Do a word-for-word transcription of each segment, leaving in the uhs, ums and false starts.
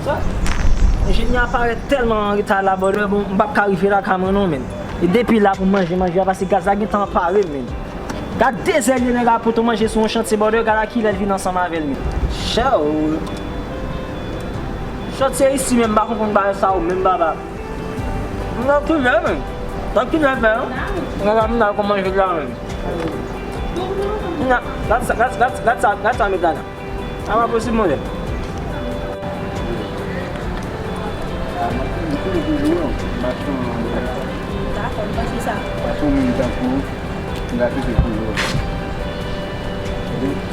Sa, enjenyè a parèt tèlman an reta la, brother, bon, m p ap ka rive lakay mwen non, menn. E depi la pou manje, manje a, paske gaz la gentan pare, menn. Gad dezè li nèg la pote manje sou yon chantye, brother, gad a kilè l vin ansanm avè l, menn. Show. Chantye isi menm, m pa konprann bagay sa yo menm, papa. M nan kilè, menn. Nan kilè fè, non? Nan la, m nan kòman jwe la, menn. Nan, gad sa, gad, gad, gad sa, gad sa, medam. A pa posib, monchè. Dakò, m panse sa.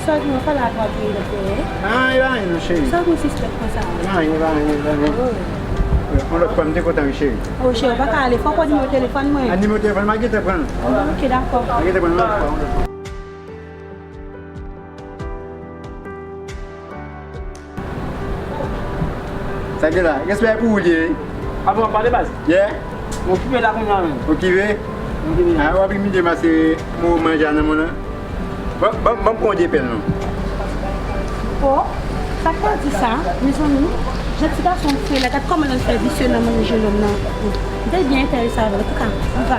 Sa ki mwen pale ak w apre, doktè? Ah, e pa anyen non, cheri. Sa w sispèk konsa? E pa anyen, e pa anyen, e pa anyen. Oh. Yon lòt fwa, m te kontan, wi, cheri. Oh, cheri, w pa ka ale. Fò w pran nimewo telefòn mwen. Ah, nimewo telefòn, m a gentan pran l. Oh, ok, dakò. M a gentan pran l yon lòt fwa, yon lòt fwa. Sa gen la, respè pou ou li ye. Avan, pale baz. Yeah. M okipe la kounye a menm. Okipe? M okipe. Ah, w ap imilye m ase mo manje a nan men w lan. Ban, ban, ban m pran yon de pèl non. Oh, sa k ta di sa, mezanmi, jan ti gason fre la, gad kòman l fè visye nan manje nonm nan. M te byen enterese avè l, antouka, m va.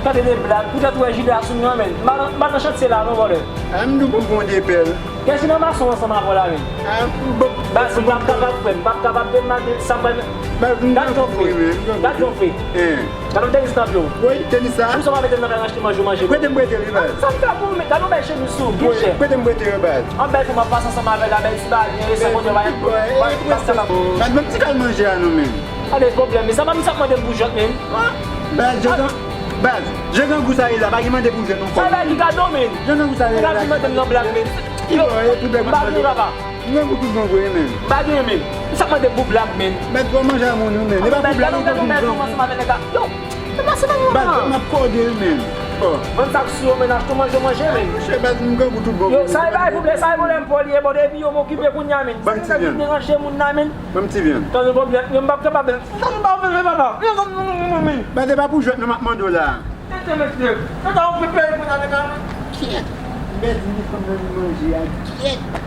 Tande de blag, poutèt ou wè jile a sou mwen, menn. M pa nan, m pa nan chantye la non, brother. Ah, m di w pou m pran de pèl. Kèsi nan mason ansanm avè w la, menn? Ah, bon. Baz, m p ap kapab, frè m, m p ap kapab de mal de sa, frè m. Gad jan w fre. Gad jan w fre. Gad yon tenis nan pye w. Wi, tenis sa. Pou sa w pa mete l nan men achte manje w manje. Prete m prete l, wi, baz. Sa m fè pou ou, menn? Gad yon bèl chemiz sou ou, byen chè. Prete m prete yo, baz. An bèl fanm ap pase ansanm avè l la, bèl ti bagay, byen resan, kote w pa, pa, pa, pa, pa. Baz, ban m ti kal manje a non, menn. Gade pwoblèm, men sa pa m sa mande m pou jwèt, menn. Ah, baz, jan, baz, jan grangou sa ye la, pa gen mande pou jwèt ankò. Sa e bagay ki gade w, menn. Jan grangou sa ye la. Ou ka vin mande m nan blag, menn. Yo, e pou bèk m pa gen, papa. M grangou tout bon vre, menn. M pa gen, menn. Sa mande pou blag, menn. Baz, ou manje a moun, menn. E pa pou blag, ou grangou tout bon. Yo, e pa se pa yon baz, m ap kòde, menn. Oh. Vann sa k sou yo, menn, achte manje, manje, menn. Monchè, baz, m grangou tout bon vre. Yo, sa e bagay pwoblèm, sa e pwoblèm pou li, e bon, depi yo m okipe kounye a, menn. Ban m ti vyann. Deranje moun nan, menn. Ban m ti vyann. Tande pwoblèm, yo m p ap kapab, menn. Tande pwoblèm, papa. Yo, yo, yo, yo, yo, yo. Baz, e pa pou jwèt non m ap mande w la. Tande, mesye. Yo ta okipe pou nan men. Kyèt. M pèdi li fanm nan manje a. Kyèt.